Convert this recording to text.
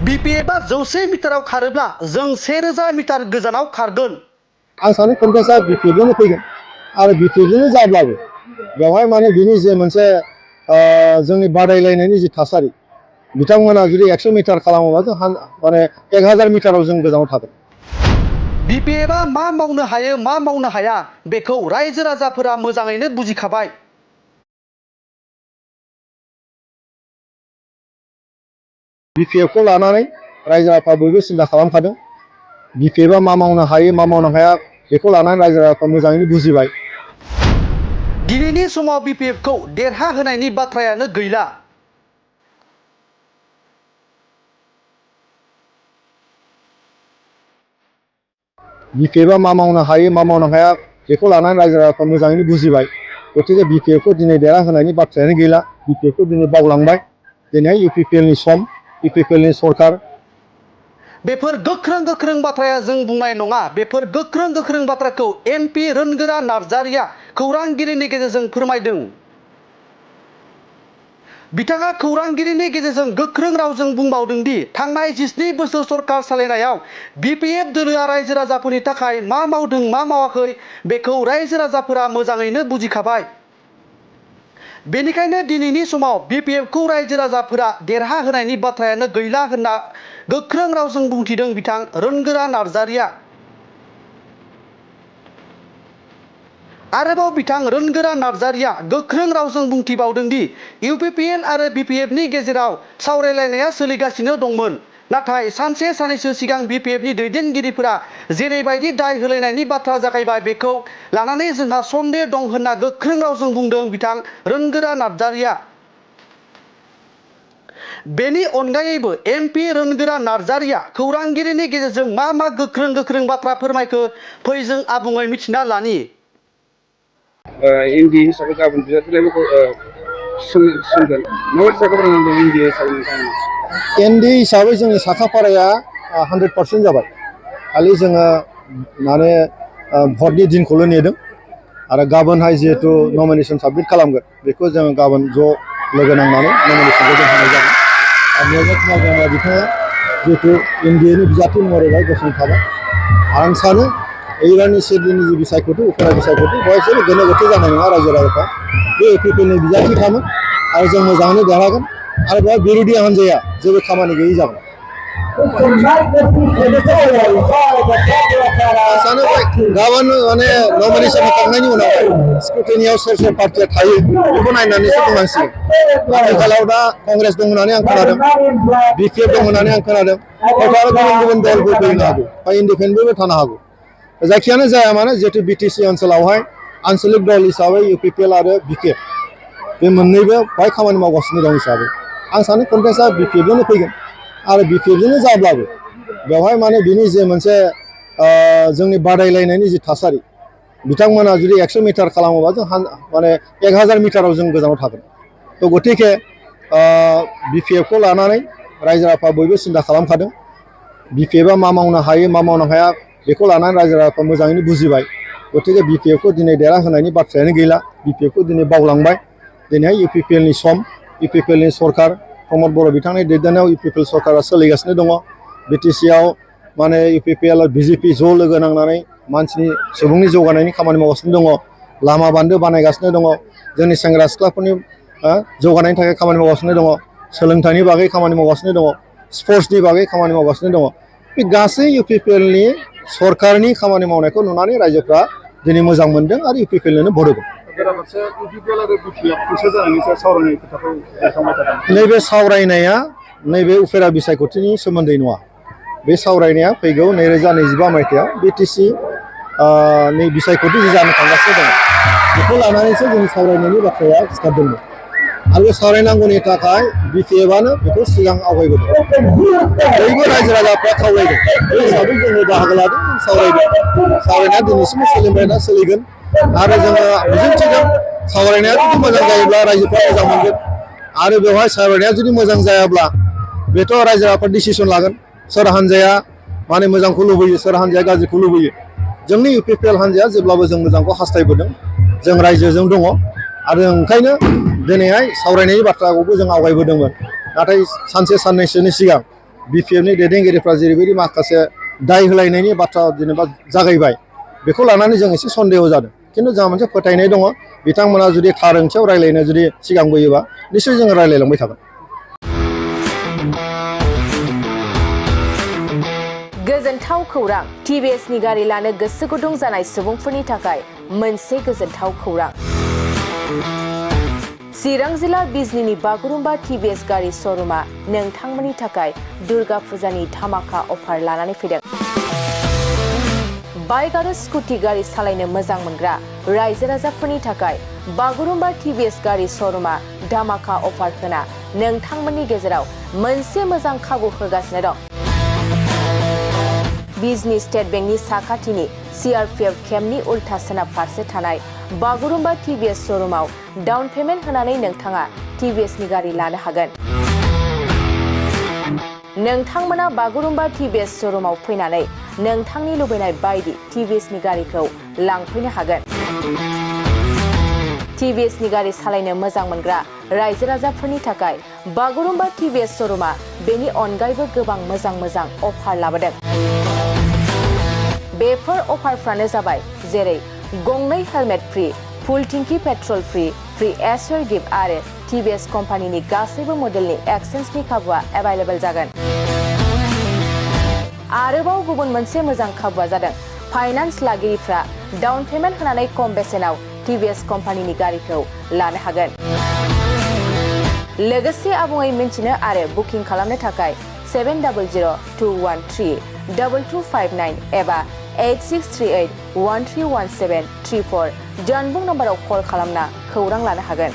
BPF जौसे मिटाराव खारोब्ला जों 1000 मिटार गोजानाव खारगोन। आं सानो कन्टेस्टआ BPFजोंनो फैगोन आरो BPFजोंनो जाब्लाबो बेवहाय माने बिनि जे मोनसे जोंनि बादायलायनायनि जि थासारि बिथांमोना जुदि 100 मिटार खालामोबा जों माने 1000 मिटाराव जों गोजानाव थागोन। BPF मा मावनो हायो मा मावनो हाया बेखौ रायजो राजाफोरा मोजाङैनो बुजिखाबाय। BPFखौ लानानै रायजो राजाफ्रा बयबो सिन्था खालामखादों। BPFआ मा मावनो हायो मा मावनो हाया बेखौ लानानै रायजो राजाफ्रा मोजाङैनो बुजिबाय। दिनैनि समाव BPFखौ देरहाहोनायनि बाथ्रायानो गैला। BPFआ मा मावनो हायो मा मावनो हाया बेखौ लानानै रायजो राजाफ्रा मोजाङैनो बुजिबाय। गतिके BPFखौ दिनै देरहाहोनायनि बाथ्रायानो गैला। BPFखौ दिनै बावलांबाय। दिनै UPPLनि सम, UPPLनि सरकार। बेफोर गोख्रों बाथ्राया जों बुंनाय नङा। बेफोर गोख्रों बाथ्राखौ MP रोनगोरा नार्जारिया खौरांगिरिनि गेजेरजों फोरमायदों। बिथाङा खौरांगिरिनि गेजेरजों गोख्रों रावजों बुंबावदों दि थांनाय 17 बोसोर सरकार सालायनायाव BPF दोलोआ रायजो राजाफोरनि थाखाय मा मावदों मा मावाखै बेखौ रायजो राजाफोरा मोजाङैनो बुजिखाबाय। बेनिखायनो दिनैनि समाव BPFखौ रायजो राजाफोरा देरहाहोनायनि बाथ्रायानो गैला होनना गोख्रों रावजों बुंथिदों बिथां रोनगोरा नार्जारिया। आरोबाव बिथां रोनगोरा नार्जारिया गोख्रों रावजों बुंथिबावदों दि UPPL आरो BPFनि गेजेराव सावरायलायनाया सोलिगासिनो दंमोन। नाथाय सानसे साननैसो सिगां BPFनि दैदेनगिरिफोरा जेरैबायदि दाय होलायनायनि बाथ्रा जागायबाय बेखौ लानानै जोंहा सन्देह दं होनना गोख्रों रावजों बुंदों बिथां रोनगोरा नार्जारिया। बेनि अनगायैबो MP रोनगोरा नार्जारिया खौरांगिरिनि गेजेरजों मा गोख्रों बाथ्रा फोरमायखो फै जों आबुङै मिथिना लानि। इन्दि हिसाबै गाबोन बिजाथिलायखौ सोंगोन माबायदि साखाफारा नांदों इन्दि हिसाबै नोंथांमोना? इन्दि हिसाबै जोंनि साखाफाराया 100% जाबाय। खालि जोङो माने भटनि दिनखौल' नेदों आरो गाबोनहाय जिहेतु नमिनेसन साबमिट खालामगोन बेखौ जोङो गाबोन ज' लोगो नांनानै नमिनेसनखौ जों होनाय जागोन। आरो नेरजा कुमार ब्रह्मआ बिथाङा जिहेतु NDAनि बिजाथि महरै गसंथाबाय। आं सानो एबारनि सेदिनि जि बिसायख'थि उफेरा बिसायख'थि बेवहाय जेबो गोनो गोथो जानाय नङा रायजो राजाफ्रा। बे UPPLनि बिजाथिखामोन आरो जों मोजाङैनो देरहागोन आरो बेवहाय बिरोधि हान्जाया जेबो खामानि गैयै जागोन। सानो गाबोन माने नमिनेसन होखांनायनि उनाव स्क्रुटिनियाव सोर पार्टिया थायो बेखौ नायनानैसो बुंनांसिगोन। आथिखालाव दा कंग्रेस दं होननानै आं खोनादों, BPF दं होननानै आं खोनादों, हयथ' गुबुन दलफोर फैनो हागौ बा इन्डिपेन्डेन्टबो थानो हागौ। जायखियानो जाया मानो जिहेतु BTC ओनसोलावहाय आनसलिक दल हिसाबै UPPL आरो BPF बे मोननैबो बाहाय खामानि मावगासिनो दं हिसाबै आं सानो कन्टेस्टआ BPFजोंनो फैगोन आरो BPFजोंनो जाब्लाबो बेवहाय माने बिनि जे मोनसे जोंनि बादायलायनायनि जि थासारि बिथांमोना जुदि 100 मिटार खालामोबा जों माने 1000 मिटाराव जों गोजानाव थागोन। थ' गतिके BPFखौ लानानै रायजो राजाफ्रा बयबो सिन्था खालामखादों। BPFआ मा मावनो हायो मा मावनो हाया बेखौ लानानै रायजो राजाफ्रा मोजाङैनो बुजिबाय। गतिके BPFखौ दिनै देरहाहोनायनि बाथ्रायानो गैला। BPFखौ दिनै बावलांबाय। दिनै UPPLनि सम, UPPLनि सरकार प्रमद बर' बिथांनि दैदेननायाव UPPL सरकारा सोलिगासिनो दङ। BTCआव माने UPPL आरो BJP ज' लोगो नांनानै मानसिनि सुबुंनि जौगानायनि खामानि मावगासिनो दङ। लामा बान्दो बानायगासिनो दङ। जोंनि सेंग्रा सिख्लाफोरनि जौगानायनि थाखाय खामानि मावगासिनो दङ। सोलोंथाइनि बागै खामानि मावगासिनो दङ। स्पर्ट्सनि बागै खामानि मावगासिनो दङ। बे गासै UPPLनि सरकारनि खामानि मावनायखौ नुनानै रायजोफ्रा दिनै मोजां मोनदों आरो UPPLनो भट होगोन। नैबे सावरायनाया नैबे उफेरा बिसायख'थिनि सोमोन्दै नङा। बे सावरायनाया फैगौ 2025 मायथाइयाव BTC नि बिसायख'थि जि जानो थांगासिनो दङ बेखौ लानानैसो जोंनि सावरायनायनि बाथ्राया सिखारदोंमोन आरो बे सावरायनांगौनि थाखाय BPFआनो बेखौ सिगां आवगायबोदों। बयबो रायजो राजाफ्रा खावलायदों बे हिसाबै जोङो बाहागो लादों, जों सावरायदों। सावरायनाया दिनैसिमबो सोलिबाय दा सोलिगोन आरो जोङो मिजिंथिदों सावरायनाया जुदि मोजां जायोब्ला रायजोफ्रा मोजां मोनगोन आरो बेवहाय सावरायनाया जुदि मोजां जायाब्ला बेथ' रायजो राजाफ्रा डिसिसन लागोन सोर हान्जाया माने मोजांखौ लुबैयो सोर हान्जाया गाज्रिखौ लुबैयो। जोंनि UPPL हान्जाया जेब्लाबो जों मोजांखौ हास्थायबोदों। जों रायजोजों दङ आरो ओंखायनो दिनैहाय सावरायनायनि बाथ्राखौबो जों आवगायबोदोंमोन। नाथाय सानसे साननैसोनि सिगां BPFनि दैदेनगिरिफ्रा जेरैबायदि माखासे दाय होलायनायनि बाथ्रा जेनेबा जागायबाय बेखौ लानानै जों एसे सन्देह जादों खिन्थु जोंहा मोनसे फोथायनाय दङ बिथांमोना जुदि थार ओंथियाव रायलायनो जुदि सिगांबोयोबा निश्चय जोङो रायलायलांबाय थागोन। गोजोनथाव खौरां TVSनि गारि लानो गोसो गुदुं जानाय सुबुंफोरनि थाखाय मोनसे गोजोनथाव खौरां। चिरां जिल्ला बिजनीनि बागुरुम्बा TVS गारि श'रुमा नोंथांमोननि थाखाय दुर्गा फुजानि धामाका अफार लानानै फैदों। बाइक आरो स्कुटि गारि सालायनो मोजां मोनग्रा रायजो राजाफोरनि थाखाय बागुरुम्बा TVS गारि श'रुमा धामाका अफार होना नोंथांमोननि गेजेराव मोनसे मोजां खाबु होगासिनो दं। बिजनी स्टेट बेंकनि साखाथिनि CRPF केम्पनि उल्था सोनाब फारसे थानाय बागुरुम्बा TVS श'रुमाव डाउन पेमेन्ट होनानै नोंथाङा TVSनि गारि लानो हागोन। नोंथांमोना बागुरुम्बा TVS श'रुमाव फैनानै नोंथांनि लुबैनाय बायदि TVSनि गारिखौ लांफैनो हागोन। TVSनि गारि सालायनो मोजां मोनग्रा रायजो राजाफोरनि थाखाय बागुरुम्बा TVS श'रुमा बेनि अनगायैबो गोबां मोजां अफार लाबोदों। बेफोर अफारफ्रानो जाबाय जेरै गंनै हेलमेट फ्रि, फुल टिंकि पेट्रल फ्रि एसुर गिफ्ट आरो TVS कम्पानिनि गासैबो मडेलनि एक्सचेन्जनि खाबुआ एभेलेबल जागोन। आरोबाव गुबुन मोनसे मोजां खाबुआ जादों फाइनान्स लागिरिफ्रा डाउन पेमेन्ट होनानै खम बेसेनाव TVS कम्पानिनि गारिखौ लानो हागोन। लोगोसे आबुङै मिन्थिनो आरो बुकिं खालामनो थाखाय 7002132259 एबा 8638131734 जानबुं नम्बराव कल खालामना खौरां लानो हागोन।